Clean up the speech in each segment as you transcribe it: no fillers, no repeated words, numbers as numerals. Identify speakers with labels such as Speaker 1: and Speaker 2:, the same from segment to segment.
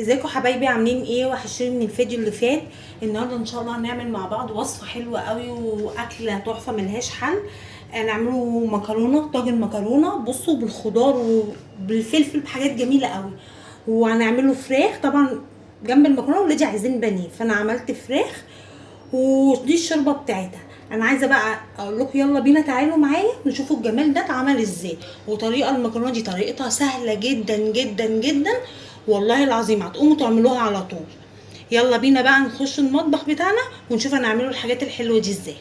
Speaker 1: ازيكم حبايبي، عاملين ايه؟ وحشوني من الفيديو اللي فات. النهارده ان شاء الله هنعمل مع بعض وصفه حلوة قوي واكله تحفة ملهاش حل. هنعمله مكرونه، طاجن مكرونه، بصوا بالخضار وبالفلفل بحاجات جميلة قوي. وهنعمله فراخ طبعا جنب المكرونه، ولادي عايزين بانيه فانا عملت فراخ ودي الشوربة بتاعتها. انا عايزه بقى اقول لكم يلا بينا، تعالوا معايا نشوفوا الجمال ده اتعمل ازاي. وطريقه المكرونه دي طريقتها سهلة جدا جدا جدا، والله العظيم هتقوموا تعملوها على طول. يلا بينا بقى نخش المطبخ بتاعنا ونشوف هنعمله الحاجات الحلوة دي ازاي.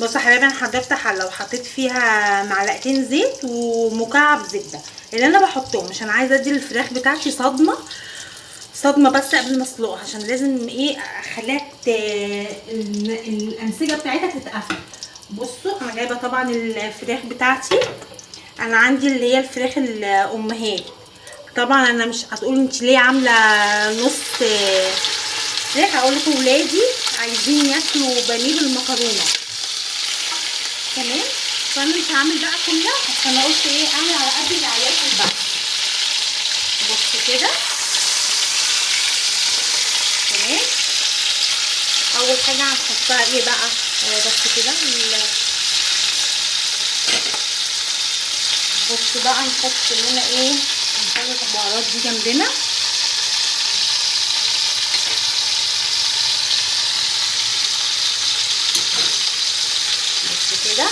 Speaker 1: بصوا يا حبايبي، انا حضرت حله وحطيت فيها معلقتين زيت ومكعب زبدة اللي انا بحطهم، عشان عايزه ادي الفراخ بتاعتي صدمة صدمة بس قبل ما اسلقها، عشان لازم ايه اخليها الانسجة بتاعتها تتقفل. بصوا انا جايبه طبعا الفراخ بتاعتي، انا عندي اللي هي الفراخ الامهات. طبعا انا مش هتقولوا انت ليه عامله نص فراخ، هقول لكم ولادي عايزين ياكلوا بانيه بالمكرونه، تمام؟ فانا مش هعمل بقى كلها، بس انا قلت ايه اعمل على قد اللي هياكل بقى. بصوا كده، تمام. اول حاجة هنحطها ايه بقى؟ هو بس كده بصوا بقى نحط هنا ايه، نخلي البهارات دي جنبنا. بصوا كده،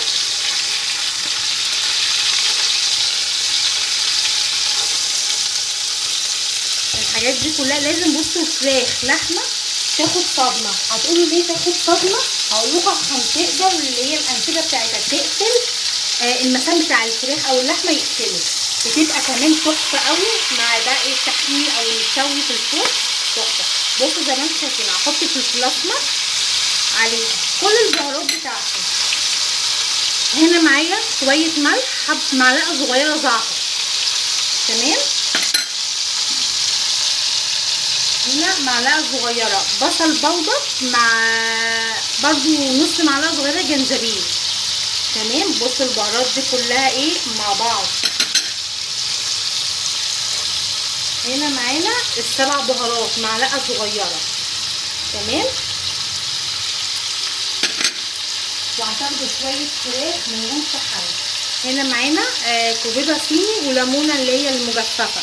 Speaker 1: الحاجات دي كلها لازم بصوا فراخ لحمه تاخد صدمة. هتقولوا ليه تاخد صدمة؟ هقول لكم عشان تقدر اللي هي الانسجة بتاعتها تقفل، المسام بتاع الفراخ او اللحمة يقفله، بتبقى كمان تحفة قوي مع بقى التحمير او الشوي في الفرن تحفة. بصوا زي ما انتم شايفين هحط فلفل اسمر عليه كل البهارات بتاعتي. هنا معايا شوية ملح، حب معلقه صغيرة زعتر، تمام. هنا معلقه صغيرة بصل بودر مع برضو نص معلقه صغيرة جنزبيل، تمام. بصوا البهارات دي كلها ايه مع بعض. هنا معانا السبع بهارات معلقه صغيرة، تمام. وهتاخدوا شوية فراخ من غير حل. هنا معانا كوبيبه صيني وليمونه اللي هي المجففه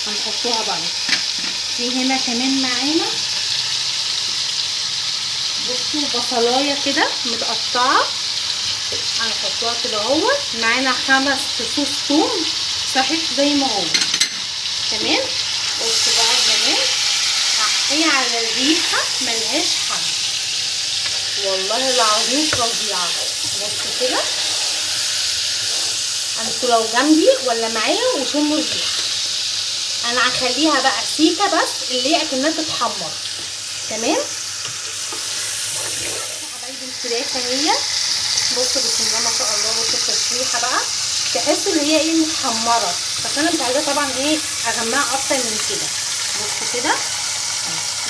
Speaker 1: هنحطوها برضه. في هنا كمان معانا بصوا بصلايه كده متقطعه هنحطوها كده اهو. معانا 5 فصوص ثوم صحيح زي ما هو، تمام. بصوا بقى الجمال ايه على الريحة ملهاش حل، والله العظيم فظيعة. بصوا كده، انتوا لو جنبي ولا معايا وشموا الريحة. انا هخليها بقى سيكه بس اللي هي اكنها تتحمر، تمام. حبايبي الفراخ اهي، بصوا بسم الله ما شاء الله. بصوا التشويحه بقى تحسوا ان هي ايه متحمره، بس انا مش عايزاها طبعا ايه اغمقها اكتر من كده. بصوا كده،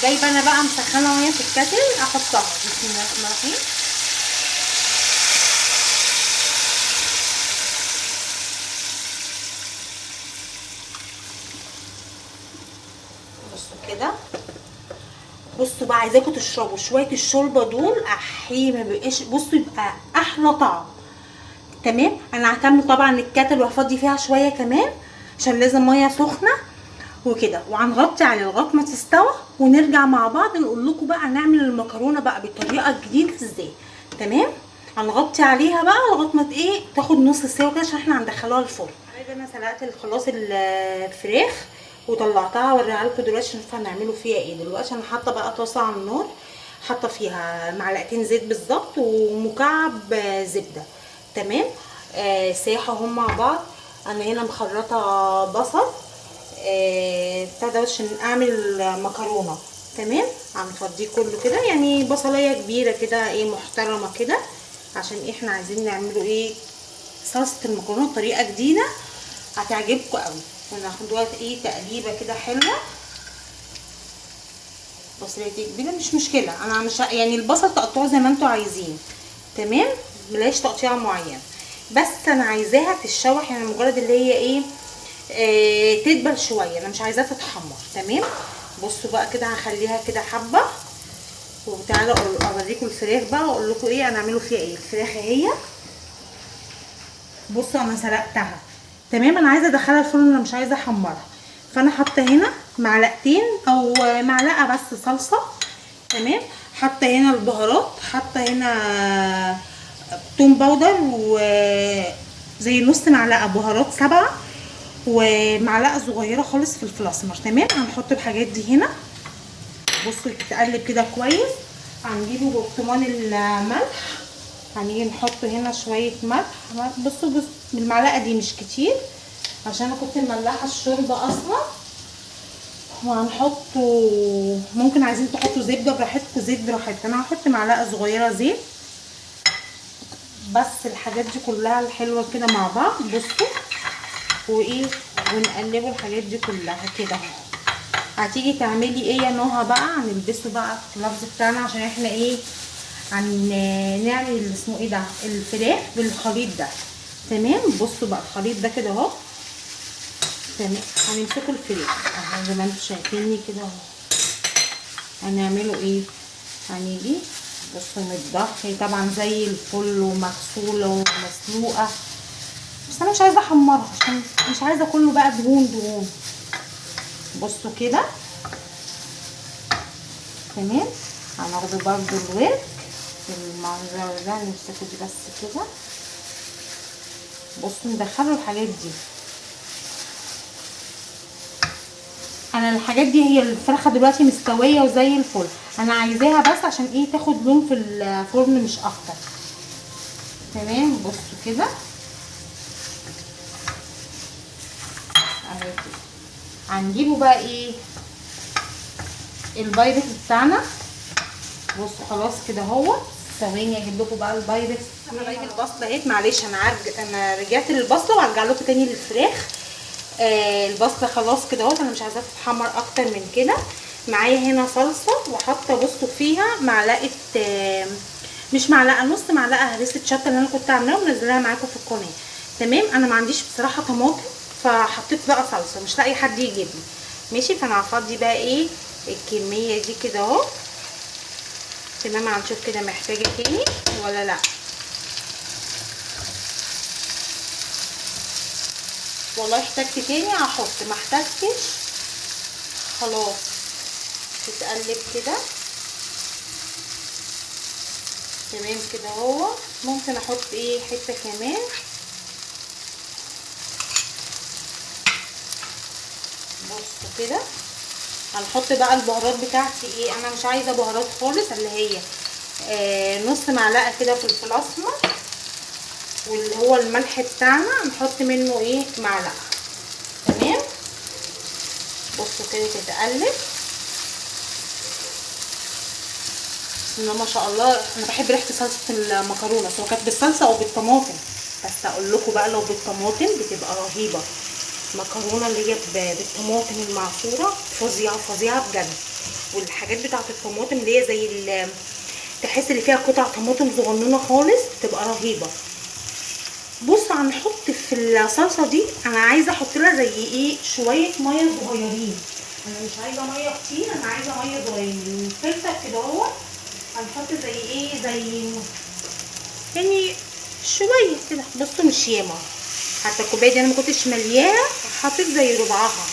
Speaker 1: جايبه انا بقى مسخنه مية في الكاتل احطها. بسم الله الرحمن الرحيم. بصوا كده، بصوا بقى عايزاكم تشربوا شوية الشوربة دول، احي ما بقاش، بصوا يبقى احلى طعم، تمام. انا هكمل طبعا الكاتل وهفضي فيها شوية كمان عشان لازم مية سخنة وكده، وهنغطي على لغاية ما تستوى ونرجع مع بعض نقول لكم بقى نعمل المكرونه بقى بالطريقة الجديدة ازاي، تمام. هنغطي عليها بقى لغاية ما ايه تاخد نص سوا كده عشان احنا هندخلوها الفرن. انا سلقت خلاص الفراخ وطلعتها اوريها لكم دلوقتي عشان نشوف هنعمله فيها ايه. دلوقتي انا حاطه بقى طاسه على النار، حاطه فيها معلقتين زيت بالظبط ومكعب زبدة، تمام. ساحة هم مع بعض. انا هنا مخرطه بصل بتاع ده عشان اعمل مكرونه، تمام. هنفضيه كله كده، يعني بصلايه كبيرة كده ايه محترمه كده، عشان احنا عايزين نعمله ايه صلصه المكرونه بطريقة جديدة هتعجبكم قوي. وناخدوها ايه تقليبه كده حلوة. بصلايه كبيرة مش مشكلة، انا مش يعني البصل تقطعوه زي ما انتوا عايزين، تمام، بلاش تقطيعه معينة. بس انا عايزاها تتشوح، يعني مجرد اللي هي ايه تدبل شوية، انا مش عايزاها تتحمر. تمام. بصوا بقى كده هخليها كده حبه، وتعالوا اوريكم الفراخ بقى واقول لكم ايه انا اعمله فيها ايه. الفراخ اهي، بصوا انا سلقتها. تمام. انا عايزه ادخلها الفرن، انا مش عايزه احمرها، فانا حاطه هنا معلقتين او معلقه بس صلصه. تمام. حاطه هنا البهارات، حاطه هنا توم powder وزي نص معلقه بهارات 7، ومعلقة صغيرة خالص فلفل اسمر. تمام. هنحط الحاجات دي هنا. بصوا تتقلب كده كويس. هنجيبه برطمان الملح، هنيجي نحط هنا شوية ملح. بصوا بص بالمعلقه دي مش كتير عشان انا كنت مملحه الشوربة اصلا. وهنحطه، ممكن عايزين تحطوا زبدة براحتكم، زيت براحتكم. انا هحط معلقه صغيرة زيت بس. الحاجات دي كلها الحلوة كده مع بعض. بصوا وايه، ونقلبوا الحاجات دي كلها كده اهو. هتيجي تعملي ايه يا نهى بقى؟ هنلبسه بقى اللفظ بتاعنا عشان احنا ايه هنعمل اللي اسمه ايه ده، الفراخ بالخليط ده. تمام. بصوا بقى الخليط ده كده اهو. تمام. هنمسكوا الفراخ اهو زي ما انتم شايفيني كده اهو. هنعمله ايه؟ هنيجي بصوا من طبعا زي الفل ومغسوله ومسلوقه، بس انا مش عايزه احمرها عشان مش عايزه كله بقى دهون دهون. بصوا كده. تمام. هناخده برضو الورك بالمنظر ده، نمسكه دي بس كده. بصوا ندخله الحاجات دي. انا الحاجات دي هي الفرخه دلوقتي مستوية وزي الفل، انا عايزاها بس عشان ايه تاخد لون في الفرن مش اكتر. تمام. بصوا كده اهي. هنجيبه بقى ايه البايركس بتاعنا. بصوا خلاص كده اهو. ثواني اجيب لكم بقى البايركس. انا جايبه البصله اهي، معلش انا رجعت للبصله وهرجع لكم تاني للفراخ. البصله خلاص كده اهو، انا مش عايزاها تتحمر اكتر من كده. معايا هنا صلصه وحاطه بصوا فيها معلقه، مش معلقه، نص معلقه هريسه شطه اللي انا كنت عاملاها ومنزلاها معاكم في القناة. تمام. انا ما عنديش بصراحة طماطم، فحطيت بقى صلصه، مش لاقي حد يجيب لي. ماشي. فانا هفضي بقى ايه الكمية دي كده اهو. تمام. هنشوف كده محتاجه تاني ولا لا. والله احتاجت تاني هحط، ما احتاجتش خلاص. تتقلب كده. تمام كده اهو. ممكن احط ايه حتة كمان. بصوا كده. هنحط بقى البهارات بتاعتي ايه، انا مش عايزه بهارات خالص، اللي هي نص معلقه كده فلفل اسمر، واللي هو الملح بتاعنا نحط منه ايه معلقه. تمام. بصوا كده تتقلب. بسم الله ما شاء الله. انا بحب ريحه صلصه المكرونه سواء كانت بالصلصه او بالطماطم، بس اقول لكم بقى لو بالطماطم بتبقى رهيبة. المكرونه اللي هي بالطماطم المعصوره فظيعة فظيعة بجد. والحاجات بتاعه الطماطم اللي هي زي تحس اللي فيها قطع طماطم صغنونه خالص بتبقى رهيبة. بص هنحط في الصلصه دي، انا عايزه احط لها زي ايه شوية مية صغيرين، انا مش عايزه مية كتير، انا عايزه مية صغيرين. الفلفل كده اهو هنحط زي ايه، زي يعني شوية كده. بصوا مش ياما، حتى الكوباية دي انا ما كنتش ملياها، حطيت زي ربعها.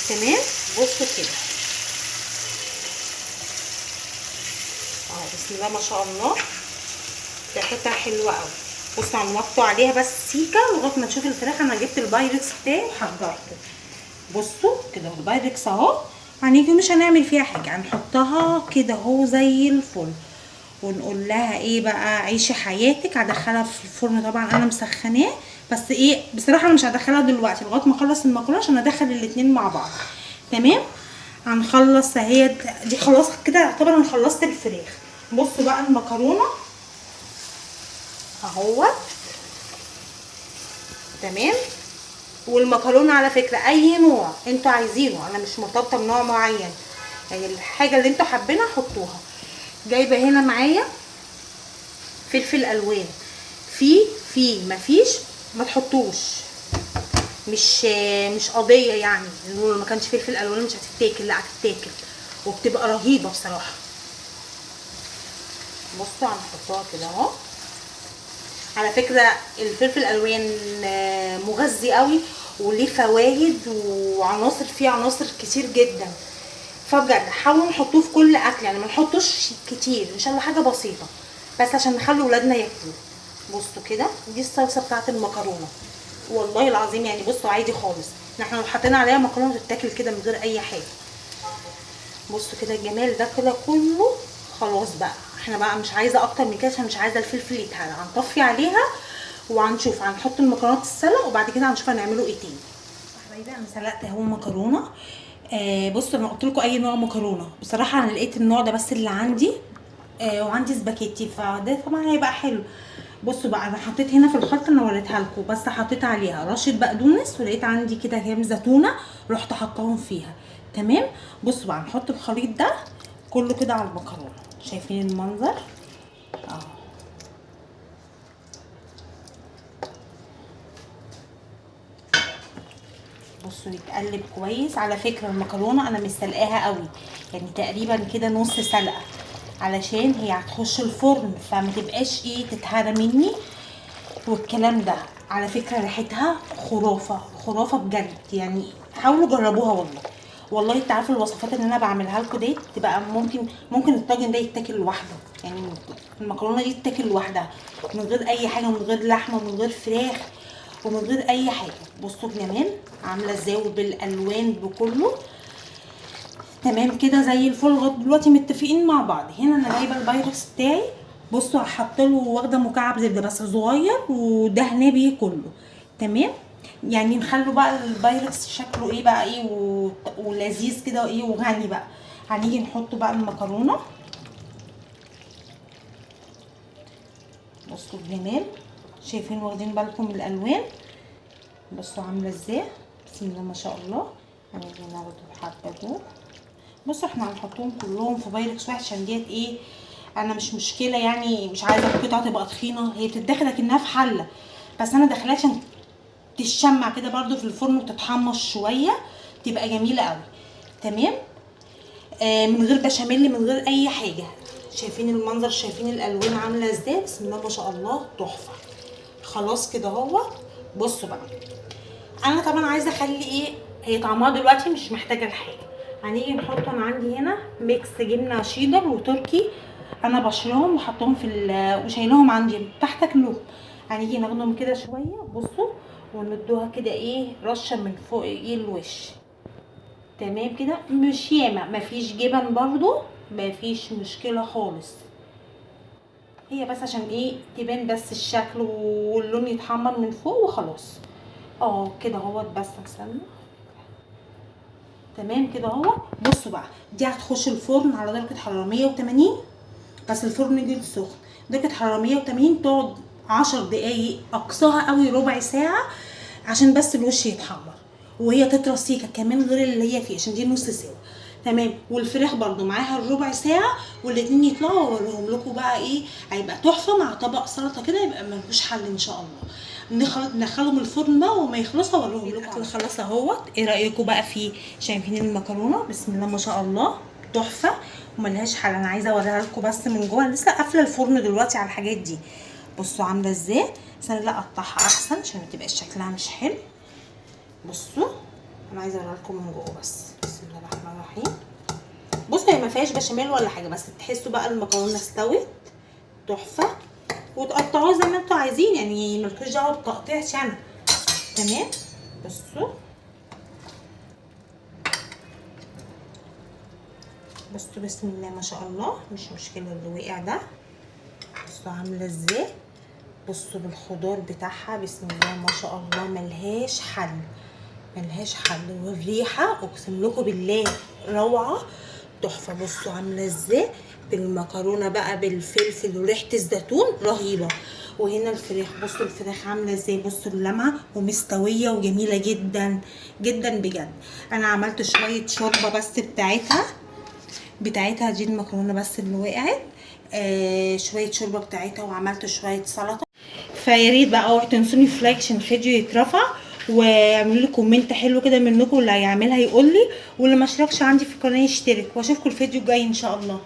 Speaker 1: تمام. بصوا كده اهو. بسم الله ما شاء الله ريحتها حلوة قوي. بصوا هنوطوا عليها بس سيكه لغاية ما نشوف الفراخ. انا جبت البايركس بتاعي وحضرته. بصوا كده البايركس اهو. هنيجي مش هنعمل فيها حاجة، هنحطها كده اهو زي الفل، ونقول لها ايه بقى، عيشي حياتك. هدخلها في الفرن طبعا انا مسخناه، بس ايه بصراحة انا مش هدخلها دلوقتي لغاية ما اخلص المكرونه عشان ادخل الاتنين مع بعض. تمام. هنخلص اهي دي خلاص كده، يعتبر انا خلصت الفراخ. بصوا بقى المكرونه اهوت. تمام. والمكرونه على فكرة اي نوع انتوا عايزينه، انا مش مرتبطة بنوع معين، يعني الحاجة اللي انتوا حابينها حطوها. جايبه هنا معايا فلفل الوان، في في مفيش ما تحطوش، مش قضية يعني انه ما كانش فلفل الوان مش هتتاكل، لا هتتاكل وبتبقى رهيبة بصراحة. بصوا هنحطها كده اهو. على فكرة الفلفل الالوان مغذي قوي وليه فوايد وعناصر، فيه عناصر كتير جدا، فبجد حاولوا نحطوه في كل اكل، يعني ما نحطوش كتير ان شاء الله، حاجة بسيطة بس عشان نخلي ولادنا ياكلوه. بصوا كده دي الصلصه بتاعت المكرونه، والله العظيم يعني بصوا عادي خالص، احنا لو حطينا عليها مكرونه تتاكل كده من غير اي حاجة. بصوا كده الجمال ده كده كله. خلاص بقى احنا بقى مش عايزه اكتر من كده عشان مش عايزه الفلفل يتهرى. هنطفي عليها وهنشوف، هنحط المكرونات السلق وبعد كده هنشوف هنعمله ايه تاني. حبايبي انا سلقت اهو مكرونه. بصوا انا قلت لكم اي نوع مكرونه، بصراحة انا لقيت النوع ده بس اللي عندي، وعندي سباكيتي، فده طبعا هيبقى حلو. بصوا بقى انا حطيت هنا في الخلطة انا وريتها لكم، بس حطيت عليها رشه بقدونس، ولقيت عندي كده كام زيتونه رحت حطاهم فيها. تمام. بصوا بقى هنحط الخليط ده كله كده على المكرونه، شايفين المنظر اهو. بصوا يتقلب كويس. على فكرة المكرونه انا مش سلقاها قوي، يعني تقريبا كده نص سلقه، علشان هي هتخش الفرن فما تبقاش ايه تتهرى مني والكلام ده. على فكرة ريحتها خرافه خرافه بجد، يعني حاولوا جربوها والله. والله انت عارفه الوصفات اللي انا بعملها لكم ديت تبقى ممكن الطاجن ده يتاكل لوحده، يعني المكرونه دي تتاكل لوحدها من غير اي حاجة، من غير لحمه ومن غير فراخ ومن غير اي حاجة. بصوا كمان عامله ازاي وبالالوان بكله. تمام كده زي الفل. لغاية دلوقتي متفقين مع بعض. هنا انا جايبه البايركس بتاعي، بصوا هحط له واخده مكعب زبدة بس صغير ودهناه بيه كله. تمام. يعني نخلو بقى البايركس شكله ايه بقى، ايه ولذيذ كده وايه وغني بقى. هنيجي نحط بقى المكرونه. بصوا الجمال، شايفين واخدين بالكم من الالوان؟ بصوا عامله ازاي، بسم الله ما شاء الله. هنيجي ناخد الحبة دول. بصوا احنا هنحطهم كلهم في بايركس واحد عشان ديت ايه، انا مش مشكلة يعني، مش عايزه القطعة تبقى تخينة، هي بتتدخل لكنها في حله، بس انا داخلاها عشان تتشمع كده برده في الفرن وتتحمص شوية، تبقى جميلة قوي. تمام. من غير بشاميل، من غير اي حاجة. شايفين المنظر، شايفين الالوان عامله ازاي، بسم الله ما شاء الله تحفة. خلاص كده اهو. بصوا بقى انا طبعا عايزه اخلي ايه، هي طعمها دلوقتي مش محتاجه لحاجة. هنيجي نحط، انا عندي هنا mix جبنه شيدر وتركي، انا بشرهم وحطهم في وشايلهم عندي تحت كلهم. هنيجي ناخدهم كده شوية بصوا، وندوها كده ايه رشه من فوق ايه الوش. تمام كده، مش ياما، مفيش جبن برضو، مفيش مشكلة خالص، هي بس عشان ايه تبان بس الشكل واللون يتحمر من فوق وخلاص. كده اهوت بس استنى. تمام كده اهو. بصوا بقى دي هتخش الفرن على درجه حرارة 180، بس الفرن يجي سخن، درجه حرارة 180، تقعد 10 دقايق اقصاها قوي ربع ساعة، عشان بس الوش يتحمر وهي تطرى سيكه كمان غير اللي هي فيه، عشان دي نص ساعة. تمام. والفراخ برضو معاها الربع ساعة، والاتنين يطلعوا واوريهم لكم بقى ايه، هيبقى تحفة مع طبق سلطة كده، يبقى ملوش حل ان شاء الله. ندخلهم الفرن بقى وما يخلصوا اوريهم لكم. الاكل خلاص اهوت. ايه رايكم بقى فيه؟ شايفين المكرونه بسم الله ما شاء الله تحفة وملهاش حل. انا عايزه اوريها لكم بس من جوه، لسه قافله الفرن دلوقتي على الحاجات دي. بصوا عامله ازاي، بس انا لا اقطعها احسن عشان ما تبقاش شكلها مش حلو. بصوا انا عايزه اوريها لكم من جوه بس، بسم الله الرحمن الرحيم. بصوا هي ما فيهاش بشاميل ولا حاجة، بس تحسوا بقى المكرونه استوت تحفة، وتقطعوها زي ما انتوا عايزين، يعني مالكوش دعوه بتقطيع شمع. تمام. بصوا بصوا بسم الله ما شاء الله، مش مشكلة اللي وقع ده. بصوا عامله ازاي، بصوا بالخضار بتاعها بسم الله ما شاء الله، ملهاش حل ملهاش حل. والريحه اقسم لكم بالله روعه تحفة. بصوا عامله ازاي بالمكرونه بقى بالفلفل وريحه الزيتون رهيبة. وهنا الفراخ، بصوا الفراخ عامله ازاي، بصوا اللمعة ومستويه وجميلة جدا جدا بجد. انا عملت شوية شوربة بس بتاعتها دي المكرونه بس اللي وقعت، شوية شوربة بتاعتها، وعملت شوية سلطة. فيا ريت بقى اوعوا تنسوني في like عشان الفيديو يترفع، واعملوا لي comment حلو كده منكم، اللي هيعملها يقول لي، واللي ما اشتركش عندي في القناة يشترك، واشوفكم الفيديو الجاي ان شاء الله.